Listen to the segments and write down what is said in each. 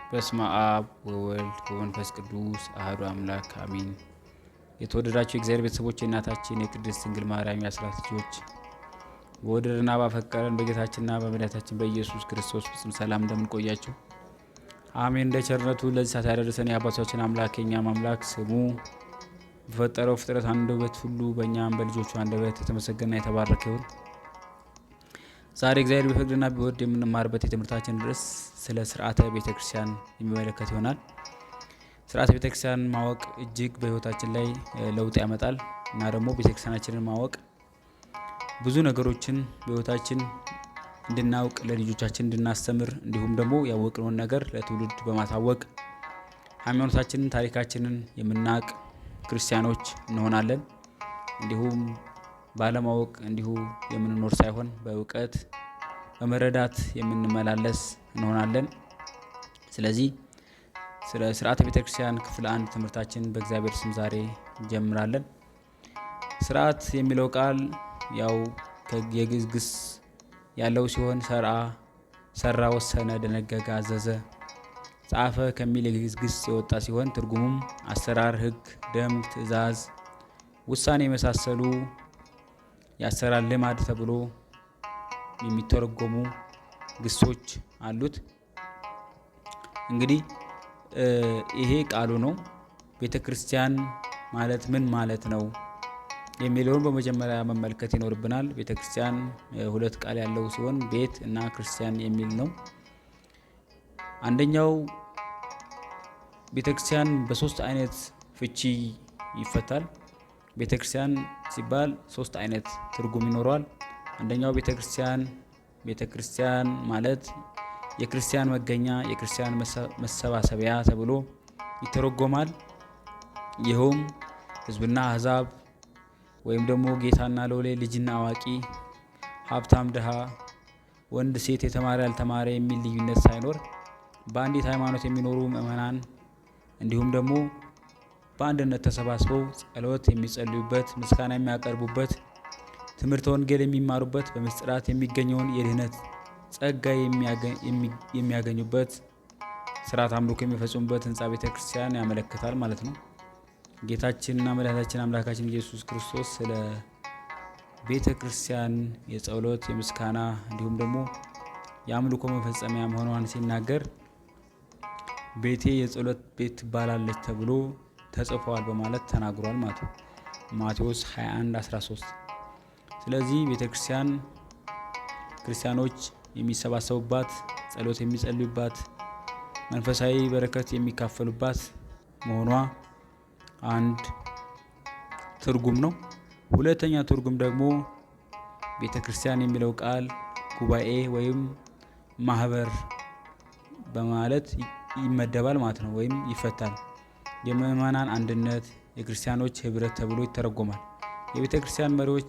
በስመ አብ ወወልድ ወመንፈስ ቅዱስ አሐዱ አምላክ አሜን። የተወደዳችሁ የእግዚአብሔር ቤተሰቦች፣ የእናታችን የቅድስት ድንግል ማርያም የአስራት ልጆች፣ በወደደና ባፈቀረን በጌታችንና በመድኃኒታችን በኢየሱስ ክርስቶስ ፍጹም ሰላም እንደምን ቆያችሁ? አሜን። እንደ ቸርነቱ ለዚህ ሰዓት ያደረሰን የአባቶቻችን አምላክ የእኛም አምላክ ስሙ በፈጠረው ፍጥረት አንደበት ሁሉ በእኛም በልጆቹ አንደበት የተመሰገነና የተባረከ ይሁን። ዛሬ እግዚአብሔር ቢፈቅድና ቢወድ የምንማርበት የትምህርታችን ርዕስ ስለ ስርዓተ ቤተ ክርስቲያን የሚመለከት ይሆናል። ስርዓተ ቤተ ክርስቲያን ማወቅ እጅግ በሕይወታችን ላይ ለውጥ ያመጣል እና ደግሞ ቤተ ክርስቲያናችንን ማወቅ ብዙ ነገሮችን በሕይወታችን እንድናውቅ፣ ለልጆቻችን እንድናስተምር፣ እንዲሁም ደግሞ ያወቅነውን ነገር ለትውልድ በማሳወቅ ሃይማኖታችንን፣ ታሪካችንን የምናውቅ ክርስቲያኖች እንሆናለን። እንዲሁም ባለማወቅ እንዲሁ የምንኖር ሳይሆን በእውቀት በመረዳት የምንመላለስ እንሆናለን። ስለዚህ ስለ ስርዓተ ቤተ ክርስቲያን ክፍል አንድ ትምህርታችን በእግዚአብሔር ስም ዛሬ እንጀምራለን። ስርዓት የሚለው ቃል ያው የግዕዝ ግስ ያለው ሲሆን ሰርአ፣ ሰራ፣ ወሰነ፣ ደነገገ፣ አዘዘ፣ ጻፈ ከሚል የግዕዝ ግስ የወጣ ሲሆን ትርጉሙም አሰራር፣ ሕግ፣ ደንብ፣ ትእዛዝ፣ ውሳኔ የመሳሰሉ የአሰራር ልማድ ተብሎ የሚተረጎሙ ግሶች አሉት። እንግዲህ ይሄ ቃሉ ነው። ቤተ ክርስቲያን ማለት ምን ማለት ነው የሚለውን በመጀመሪያ መመልከት ይኖርብናል። ቤተ ክርስቲያን ሁለት ቃል ያለው ሲሆን ቤት እና ክርስቲያን የሚል ነው። አንደኛው ቤተ ክርስቲያን በሶስት አይነት ፍቺ ይፈታል። ቤተ ክርስቲያን ሲባል ሶስት አይነት ትርጉም ይኖረዋል። አንደኛው ቤተ ክርስቲያን ማለት የክርስቲያን መገኛ፣ የክርስቲያን መሰባሰቢያ ተብሎ ይተረጎማል። ይኸውም ሕዝብና አሕዛብ ወይም ደግሞ ጌታና ሎሌ፣ ልጅና አዋቂ፣ ሀብታም ድሃ፣ ወንድ ሴት፣ የተማረ ያልተማረ የሚል ልዩነት ሳይኖር በአንዲት ሃይማኖት የሚኖሩ ምእመናን እንዲሁም ደግሞ በአንድነት ተሰባስበው ጸሎት የሚጸልዩበት፣ ምስጋና የሚያቀርቡበት፣ ትምህርተ ወንጌል የሚማሩበት፣ በምስጢራት የሚገኘውን የድኅነት ጸጋ የሚያገኙበት፣ ስርዓት አምልኮ የሚፈጽሙበት ህንፃ ቤተ ክርስቲያን ያመለክታል ማለት ነው። ጌታችንና መድኃኒታችን አምላካችን ኢየሱስ ክርስቶስ ስለ ቤተ ክርስቲያን የጸሎት፣ የምስጋና እንዲሁም ደግሞ የአምልኮ መፈጸሚያ መሆኗን ሲናገር ቤቴ የጸሎት ቤት ትባላለች ተብሎ ተጽፏል በማለት ተናግሯል ማለት ነው። ማቴዎስ 21:13። ስለዚህ ቤተክርስቲያን ክርስቲያኖች የሚሰባሰቡባት፣ ጸሎት የሚጸልዩባት፣ መንፈሳዊ በረከት የሚካፈሉባት መሆኗ አንድ ትርጉም ነው። ሁለተኛ ትርጉም ደግሞ ቤተክርስቲያን የሚለው ቃል ጉባኤ ወይም ማህበር በማለት ይመደባል ማለት ነው፣ ወይም ይፈታል። የምእመናን አንድነት፣ የክርስቲያኖች ህብረት ተብሎ ይተረጎማል። የቤተ ክርስቲያን መሪዎች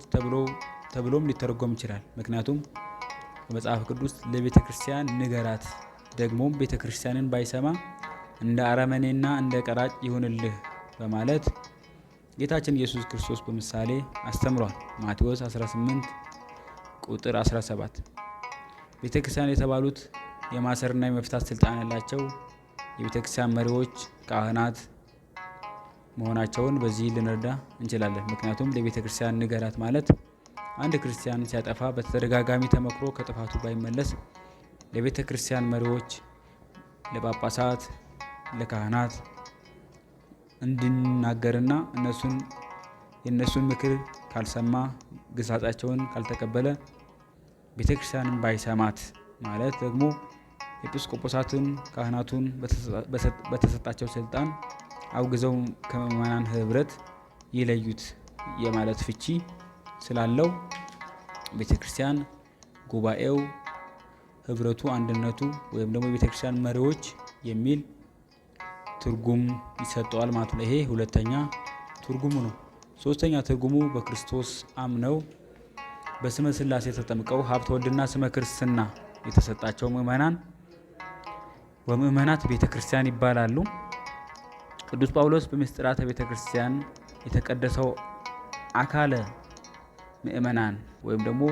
ተብሎም ሊተረጎም ይችላል። ምክንያቱም በመጽሐፍ ቅዱስ ለቤተ ክርስቲያን ንገራት፣ ደግሞም ቤተ ክርስቲያንን ባይሰማ እንደ አረመኔና እንደ ቀራጭ ይሁንልህ በማለት ጌታችን ኢየሱስ ክርስቶስ በምሳሌ አስተምሯል። ማቴዎስ 18 ቁጥር 17። ቤተ ክርስቲያን የተባሉት የማሰርና የመፍታት ስልጣን ያላቸው የቤተ ክርስቲያን መሪዎች ካህናት መሆናቸውን በዚህ ልንረዳ እንችላለን። ምክንያቱም ለቤተ ክርስቲያን ንገራት ማለት አንድ ክርስቲያን ሲያጠፋ በተደጋጋሚ ተመክሮ ከጥፋቱ ባይመለስ ለቤተ ክርስቲያን መሪዎች፣ ለጳጳሳት፣ ለካህናት እንዲናገርና የእነሱን ምክር ካልሰማ፣ ግሳጻቸውን ካልተቀበለ፣ ቤተ ክርስቲያንን ባይሰማት ማለት ደግሞ ኤጲስቆጶሳትን ካህናቱን በተሰጣቸው ስልጣን አውግዘው ከምእመናን ህብረት ይለዩት የማለት ፍቺ ስላለው ቤተክርስቲያን ጉባኤው፣ ህብረቱ፣ አንድነቱ ወይም ደግሞ የቤተክርስቲያን መሪዎች የሚል ትርጉም ይሰጠዋል ማለት ነው። ይሄ ሁለተኛ ትርጉሙ ነው። ሶስተኛ ትርጉሙ በክርስቶስ አምነው በስመ ሥላሴ ተጠምቀው ሀብተ ወልድና ስመ ክርስትና የተሰጣቸው ምእመናን ወምእመናት ቤተ ክርስቲያን ይባላሉ። ቅዱስ ጳውሎስ በምስጢራተ ቤተ ክርስቲያን የተቀደሰው አካለ ምእመናን ወይም ደግሞ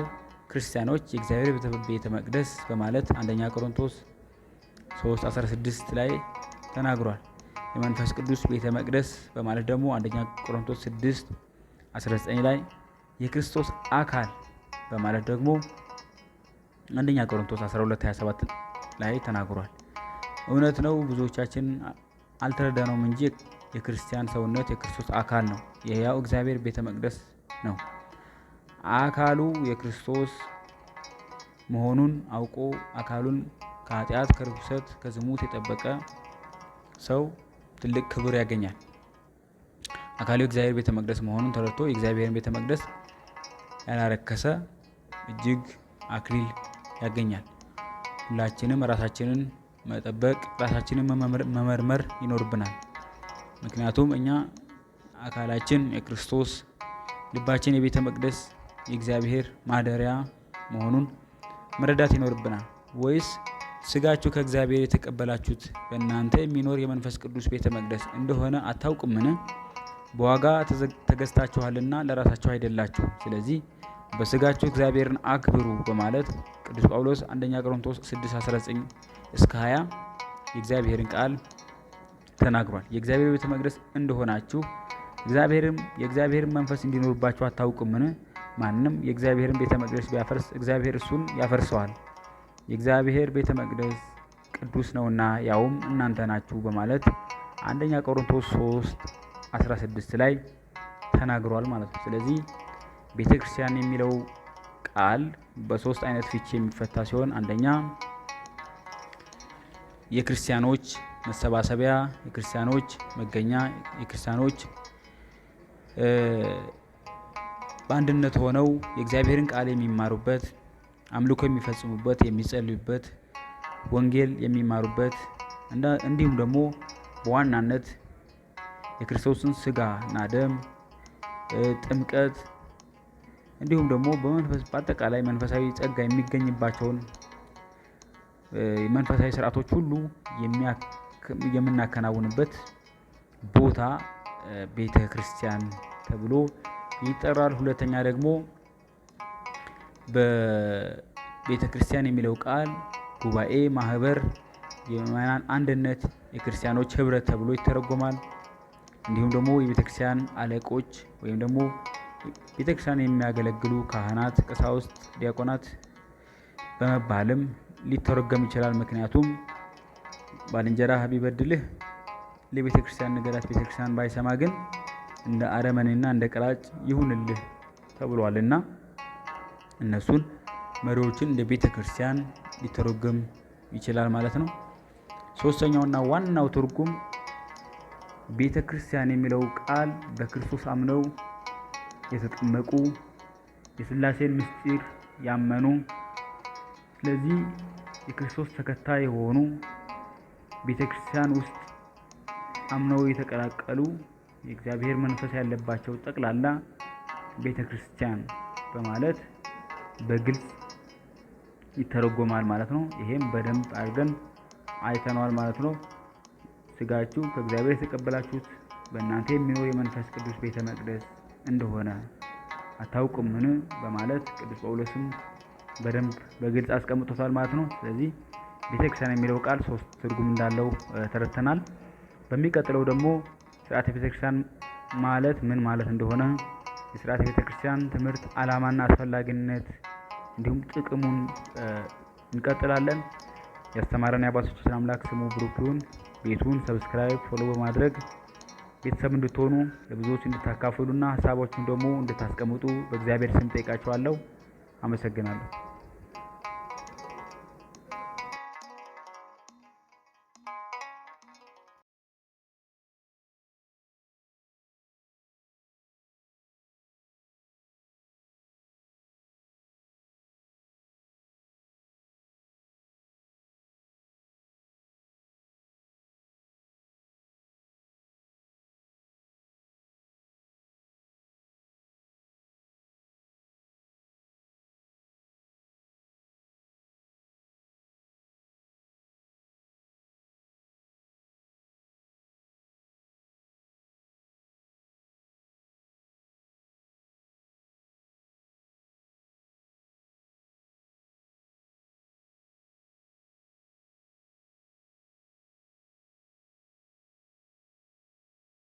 ክርስቲያኖች የእግዚአብሔር ቤተ መቅደስ በማለት አንደኛ ቆሮንቶስ 3:16 ላይ ተናግሯል። የመንፈስ ቅዱስ ቤተ መቅደስ በማለት ደግሞ አንደኛ ቆሮንቶስ 6:19 ላይ፣ የክርስቶስ አካል በማለት ደግሞ አንደኛ ቆሮንቶስ 12:27 ላይ ተናግሯል። እውነት ነው፣ ብዙዎቻችን አልተረዳነውም እንጂ የክርስቲያን ሰውነት የክርስቶስ አካል ነው። የሕያው እግዚአብሔር ቤተ መቅደስ ነው። አካሉ የክርስቶስ መሆኑን አውቆ አካሉን ከኃጢአት፣ ከርኩሰት፣ ከዝሙት የጠበቀ ሰው ትልቅ ክብር ያገኛል። አካሉ የእግዚአብሔር ቤተ መቅደስ መሆኑን ተረድቶ የእግዚአብሔርን ቤተ መቅደስ ያላረከሰ እጅግ አክሊል ያገኛል። ሁላችንም ራሳችንን መጠበቅ፣ ራሳችንን መመርመር ይኖርብናል። ምክንያቱም እኛ አካላችን የክርስቶስ፣ ልባችን የቤተ መቅደስ የእግዚአብሔር ማደሪያ መሆኑን መረዳት ይኖርብናል። ወይስ ስጋችሁ ከእግዚአብሔር የተቀበላችሁት በእናንተ የሚኖር የመንፈስ ቅዱስ ቤተ መቅደስ እንደሆነ አታውቁምን? በዋጋ ተገዝታችኋልና ለራሳችሁ አይደላችሁ። ስለዚህ በስጋችሁ እግዚአብሔርን አክብሩ በማለት ቅዱስ ጳውሎስ አንደኛ ቆሮንቶስ 6:19 እስከ 20 የእግዚአብሔርን ቃል ተናግሯል። የእግዚአብሔር ቤተ መቅደስ እንደሆናችሁ እግዚአብሔርም የእግዚአብሔርን መንፈስ እንዲኖርባችሁ አታውቁምን? ማንም የእግዚአብሔርን ቤተ መቅደስ ቢያፈርስ እግዚአብሔር እሱን ያፈርሰዋል። የእግዚአብሔር ቤተ መቅደስ ቅዱስ ነውና ያውም እናንተ ናችሁ በማለት አንደኛ ቆሮንቶስ 3:16 ላይ ተናግሯል ማለት ነው። ስለዚህ ቤተ ክርስቲያን የሚለው ቃል በሶስት አይነት ፍቺ የሚፈታ ሲሆን፣ አንደኛ የክርስቲያኖች መሰባሰቢያ፣ የክርስቲያኖች መገኛ፣ የክርስቲያኖች በአንድነት ሆነው የእግዚአብሔርን ቃል የሚማሩበት፣ አምልኮ የሚፈጽሙበት፣ የሚጸልዩበት፣ ወንጌል የሚማሩበት፣ እንዲሁም ደግሞ በዋናነት የክርስቶስን ስጋ እና ደም፣ ጥምቀት፣ እንዲሁም ደግሞ በመንፈስ በአጠቃላይ መንፈሳዊ ጸጋ የሚገኝባቸውን መንፈሳዊ ስርዓቶች ሁሉ የምናከናውንበት ቦታ ቤተ ክርስቲያን ተብሎ ይጠራል። ሁለተኛ ደግሞ በቤተ ክርስቲያን የሚለው ቃል ጉባኤ፣ ማህበር፣ የምእመናን አንድነት፣ የክርስቲያኖች ህብረት ተብሎ ይተረጎማል። እንዲሁም ደግሞ የቤተ ክርስቲያን አለቆች ወይም ደግሞ ቤተ ክርስቲያን የሚያገለግሉ ካህናት፣ ቀሳውስት፣ ዲያቆናት በመባልም ሊተረጎም ይችላል። ምክንያቱም ባልንጀራህ ቢበድልህ ለቤተ ክርስቲያን ንገራት፣ ቤተ ክርስቲያን ባይሰማ ግን እንደ አረመኔና እንደ ቀራጭ ይሁንልህ ተብሏልና እነሱን መሪዎችን እንደ ቤተ ክርስቲያን ሊተረጎም ይችላል ማለት ነው። ሶስተኛውና ዋናው ትርጉም ቤተ ክርስቲያን የሚለው ቃል በክርስቶስ አምነው የተጠመቁ፣ የሥላሴን ምስጢር ያመኑ፣ ስለዚህ የክርስቶስ ተከታይ የሆኑ፣ ቤተ ክርስቲያን ውስጥ አምነው የተቀላቀሉ፣ የእግዚአብሔር መንፈስ ያለባቸው ጠቅላላ ቤተ ክርስቲያን በማለት በግልጽ ይተረጎማል ማለት ነው። ይሄም በደንብ አድርገን አይተነዋል ማለት ነው። ስጋችሁ ከእግዚአብሔር የተቀበላችሁት በእናንተ የሚኖር የመንፈስ ቅዱስ ቤተ መቅደስ እንደሆነ አታውቁምን? በማለት ቅዱስ ጳውሎስም በደንብ በግልጽ አስቀምጦታል ማለት ነው። ስለዚህ ቤተክርስቲያን የሚለው ቃል ሶስት ትርጉም እንዳለው ተረድተናል። በሚቀጥለው ደግሞ ስርዓተ ቤተክርስቲያን ማለት ምን ማለት እንደሆነ፣ የስርዓተ ቤተክርስቲያን ትምህርት ዓላማና አስፈላጊነት እንዲሁም ጥቅሙን እንቀጥላለን። ያስተማረን የአባቶቻችን አምላክ ስሙ ብሩክ ይሁን። ቤቱን subscribe፣ follow በማድረግ ቤተሰብ እንድትሆኑ፣ ለብዙዎች እንድታካፍሉና ሀሳባችሁን ደግሞ እንድታስቀምጡ በእግዚአብሔር ስም ጠይቃችኋለሁ። አመሰግናለሁ።